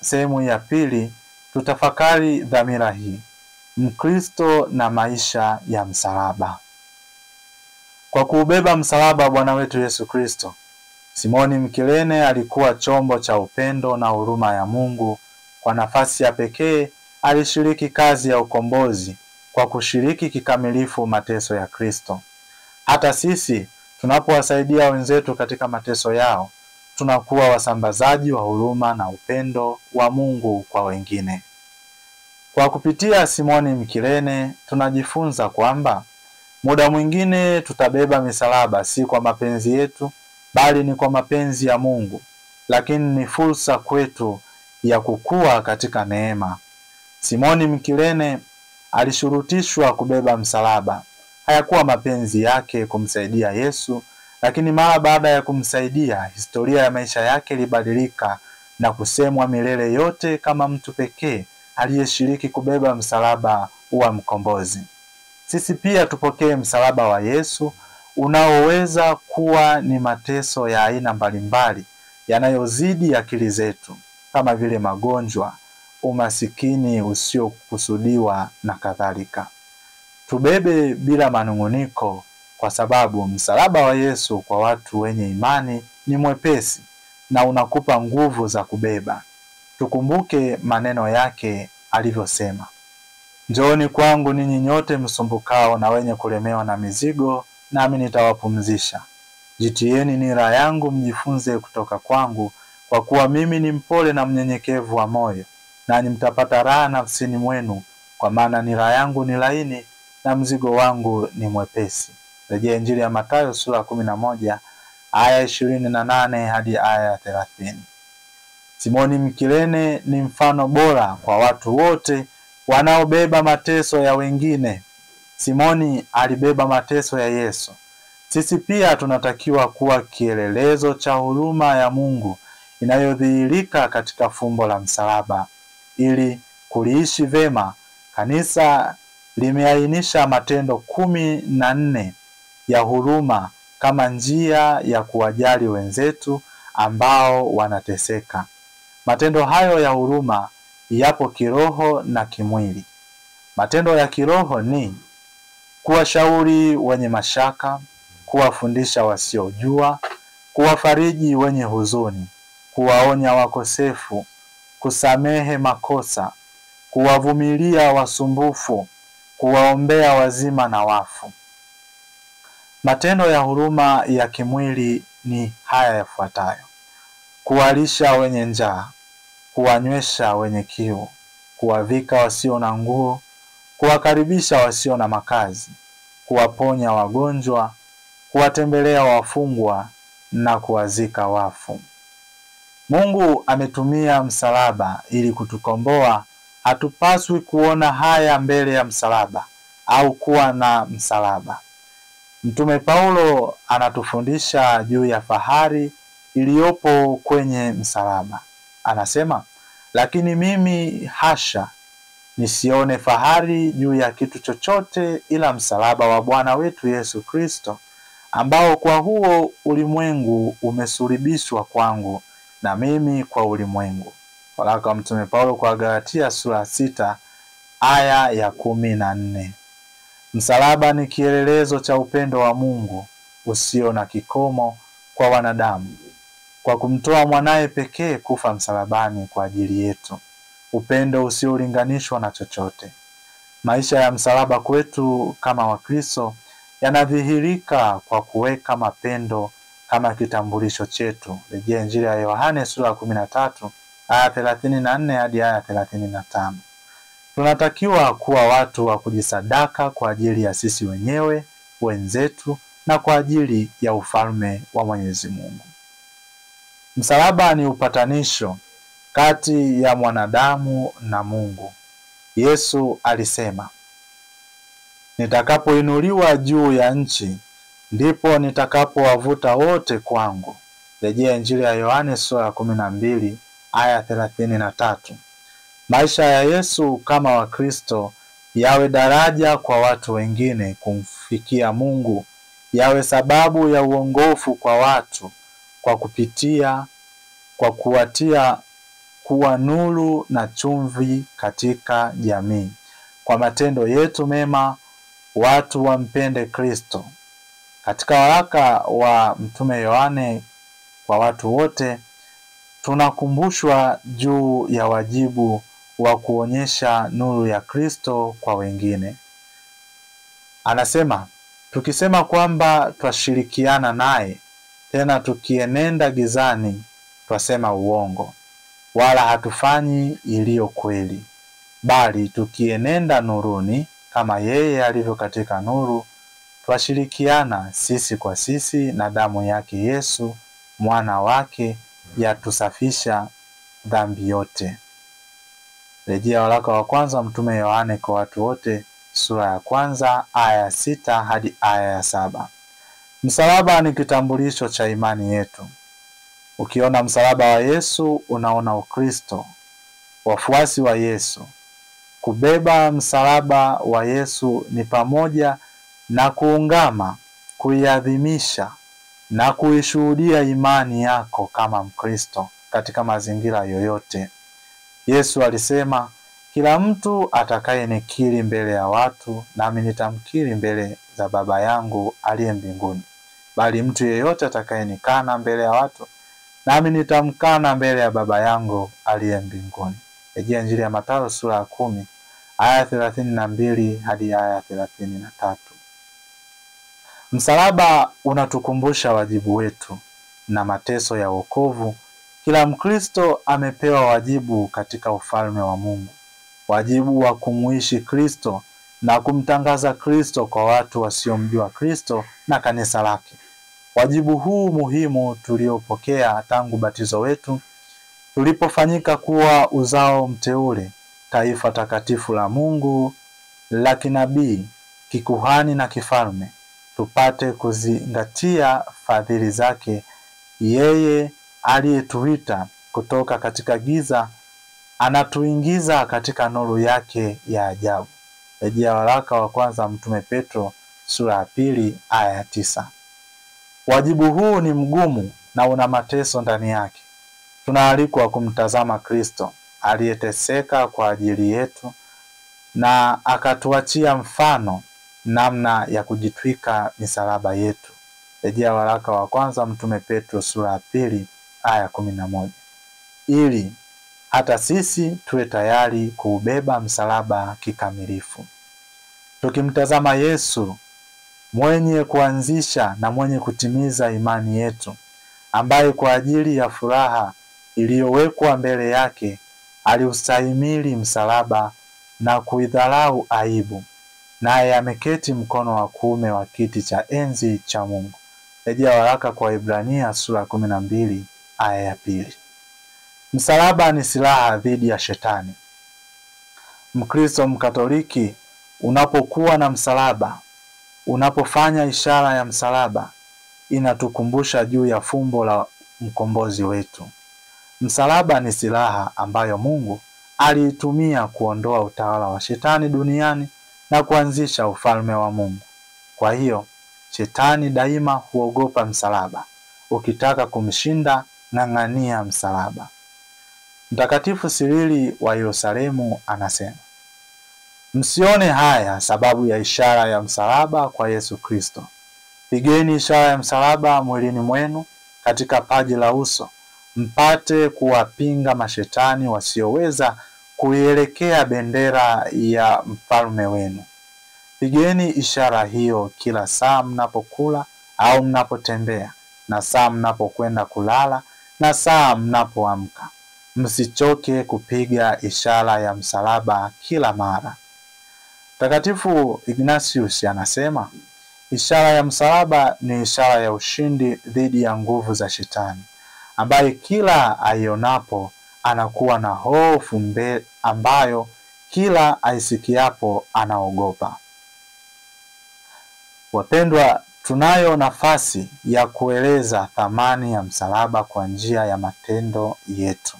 sehemu ya pili tutafakari dhamira hii, Mkristo na maisha ya msalaba. Kwa kuubeba msalaba wa Bwana wetu Yesu Kristo, Simoni Mkirene alikuwa chombo cha upendo na huruma ya Mungu. Kwa nafasi ya pekee alishiriki kazi ya ukombozi kwa kushiriki kikamilifu mateso ya Kristo. Hata sisi tunapowasaidia wenzetu katika mateso yao, tunakuwa wasambazaji wa huruma na upendo wa Mungu kwa wengine. Kwa kupitia Simoni Mkirene tunajifunza kwamba muda mwingine tutabeba misalaba si kwa mapenzi yetu, bali ni kwa mapenzi ya Mungu, lakini ni fursa kwetu ya kukua katika neema. Simoni Mkirene alishurutishwa kubeba msalaba. Hayakuwa mapenzi yake kumsaidia Yesu, lakini mara baada ya kumsaidia, historia ya maisha yake ilibadilika na kusemwa milele yote kama mtu pekee aliyeshiriki kubeba msalaba wa mkombozi. Sisi pia tupokee msalaba wa Yesu unaoweza kuwa ni mateso ya aina mbalimbali yanayozidi akili zetu, kama vile magonjwa, umasikini usiokusudiwa na kadhalika. Tubebe bila manunguniko, kwa sababu msalaba wa Yesu kwa watu wenye imani ni mwepesi na unakupa nguvu za kubeba. Tukumbuke maneno yake alivyosema: Njooni kwangu ninyi nyote msumbukao na wenye kulemewa na mizigo, nami nitawapumzisha. Jitieni nira yangu mjifunze kutoka kwangu, kwa kuwa mimi ni mpole na mnyenyekevu wa moyo, nanyi mtapata raha nafsini mwenu, kwa maana nira yangu ni laini na mzigo wangu ni mwepesi. Rejea Injili ya Mathayo sura 11 aya 28 hadi aya 30. Simoni Mkirene ni mfano bora kwa watu wote wanaobeba mateso ya wengine. Simoni alibeba mateso ya Yesu. Sisi pia tunatakiwa kuwa kielelezo cha huruma ya Mungu inayodhihirika katika fumbo la msalaba. Ili kuliishi vema, kanisa limeainisha matendo 14 ya huruma kama njia ya kuwajali wenzetu ambao wanateseka. Matendo hayo ya huruma yapo kiroho na kimwili. Matendo ya kiroho ni kuwashauri wenye mashaka, kuwafundisha wasiojua, kuwafariji wenye huzuni, kuwaonya wakosefu, kusamehe makosa, kuwavumilia wasumbufu, kuwaombea wazima na wafu. Matendo ya huruma ya kimwili ni haya yafuatayo: kuwalisha wenye njaa, kuwanywesha wenye kiu, kuwavika wasio na nguo, kuwakaribisha wasio na makazi, kuwaponya wagonjwa, kuwatembelea wafungwa na kuwazika wafu. Mungu ametumia msalaba ili kutukomboa. Hatupaswi kuona haya mbele ya msalaba au kuwa na msalaba. Mtume Paulo anatufundisha juu ya fahari iliyopo kwenye msalaba. Anasema, lakini mimi hasha, nisione fahari juu ya kitu chochote ila msalaba wa Bwana wetu Yesu Kristo, ambao kwa huo ulimwengu umesulubishwa kwangu na mimi kwa ulimwengu. Waraka wa Mtume Paulo kwa Galatia sura 6 aya ya 14. Msalaba ni kielelezo cha upendo wa Mungu usio na kikomo kwa wanadamu, kwa kumtoa mwanaye pekee kufa msalabani kwa ajili yetu, upendo usiolinganishwa na chochote. Maisha ya msalaba kwetu kama Wakristo yanadhihirika kwa kuweka mapendo kama kitambulisho chetu. Rejea Injili ya Yohane sura 13 aya 34 hadi aya 35. Tunatakiwa kuwa watu wa kujisadaka kwa ajili ya sisi wenyewe, wenzetu na kwa ajili ya ufalme wa Mwenyezi Mungu. Msalaba ni upatanisho kati ya mwanadamu na Mungu. Yesu alisema, nitakapoinuliwa juu ya nchi, ndipo nitakapowavuta wote kwangu. Rejea Injili ya Yohane sura 12 aya 33. Maisha ya Yesu kama Wakristo yawe daraja kwa watu wengine kumfikia Mungu, yawe sababu ya uongofu kwa watu kwa kupitia kwa kuwatia kuwa nuru na chumvi katika jamii. Kwa matendo yetu mema watu wampende Kristo. Katika waraka wa Mtume Yohane kwa watu wote, tunakumbushwa juu ya wajibu wa kuonyesha nuru ya Kristo kwa wengine. Anasema, tukisema kwamba twashirikiana naye, tena tukienenda gizani, twasema uongo, wala hatufanyi iliyo kweli. Bali tukienenda nuruni, kama yeye alivyo katika nuru, twashirikiana sisi kwa sisi, na damu yake Yesu mwana wake yatusafisha dhambi yote. Rejea waraka wa kwanza Mtume Yohane kwa watu wote sura ya 1 aya 6 hadi aya ya 7. Msalaba ni kitambulisho cha imani yetu. Ukiona msalaba wa Yesu unaona Ukristo, wafuasi wa Yesu. Kubeba msalaba wa Yesu ni pamoja na kuungama, kuiadhimisha na kuishuhudia imani yako kama Mkristo katika mazingira yoyote. Yesu alisema, kila mtu atakayenikiri mbele ya watu, nami nitamkiri mbele za Baba yangu aliye mbinguni. Bali mtu yeyote atakayenikana mbele ya watu, nami nitamkana mbele ya Baba yangu aliye mbinguni. Rejea Injili ya Mathayo sura ya 10 aya 32 hadi aya 33. Msalaba unatukumbusha wajibu wetu na mateso ya wokovu. Kila Mkristo amepewa wajibu katika ufalme wa Mungu, wajibu wa kumuishi Kristo na kumtangaza Kristo kwa watu wasiomjua Kristo na kanisa lake. Wajibu huu muhimu tuliopokea tangu batizo wetu, tulipofanyika kuwa uzao mteule, taifa takatifu la Mungu, la kinabii, kikuhani na kifalme, tupate kuzingatia fadhili zake yeye aliyetuita kutoka katika giza, anatuingiza katika nuru yake ya ajabu. Rejea waraka wa kwanza Mtume Petro sura ya 2 aya ya 9. Wajibu huu ni mgumu na una mateso ndani yake. Tunaalikwa kumtazama Kristo aliyeteseka kwa ajili yetu na akatuachia mfano namna ya kujitwika misalaba yetu. Rejea waraka wa kwanza Mtume Petro sura ya 2 aya 11. Ili hata sisi tuwe tayari kuubeba msalaba kikamilifu. Tukimtazama Yesu mwenye kuanzisha na mwenye kutimiza imani yetu, ambaye kwa ajili ya furaha iliyowekwa mbele yake aliustahimili msalaba na kuidharau aibu, naye ameketi mkono wa kuume wa kiti cha enzi cha Mungu. Rejea waraka kwa Ibrania sura 12 aya ya 2. Msalaba ni silaha dhidi ya shetani. Mkristo Mkatoliki, unapokuwa na msalaba, unapofanya ishara ya msalaba, inatukumbusha juu ya fumbo la mkombozi wetu. Msalaba ni silaha ambayo Mungu aliitumia kuondoa utawala wa shetani duniani na kuanzisha ufalme wa Mungu. Kwa hiyo, shetani daima huogopa msalaba. Ukitaka kumshinda, ng'ang'ania msalaba. Mtakatifu Sirili wa Yerusalemu anasema, msione haya sababu ya ishara ya msalaba kwa Yesu Kristo. Pigeni ishara ya msalaba mwilini mwenu katika paji la uso, mpate kuwapinga mashetani wasioweza kuielekea bendera ya mfalme wenu. Pigeni ishara hiyo kila saa mnapokula au mnapotembea, na saa mnapokwenda kulala, na saa mnapoamka. Msichoke kupiga ishara ya msalaba kila mara. Mtakatifu Ignatius anasema, ishara ya msalaba ni ishara ya ushindi dhidi ya nguvu za shetani, ambaye kila aionapo anakuwa na hofu ambayo kila aisikiapo anaogopa. Wapendwa, tunayo nafasi ya kueleza thamani ya msalaba kwa njia ya matendo yetu.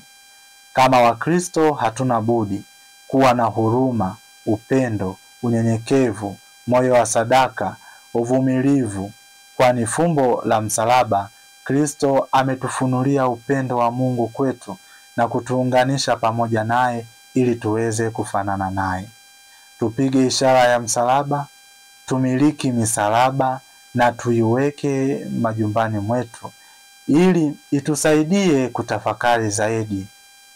Kama Wakristo hatuna budi kuwa na huruma, upendo, unyenyekevu, moyo wa sadaka, uvumilivu, kwani fumbo la msalaba Kristo ametufunulia upendo wa Mungu kwetu na kutuunganisha pamoja naye ili tuweze kufanana naye. Tupige ishara ya msalaba, tumiliki misalaba na tuiweke majumbani mwetu ili itusaidie kutafakari zaidi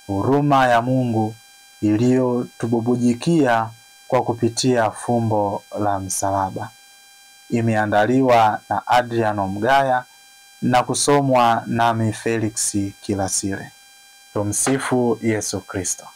huruma ya Mungu iliyotububujikia kwa kupitia fumbo la msalaba. Imeandaliwa na Adriano Mgaya na kusomwa nami Felix Kilasile. Tumsifu Yesu Kristo.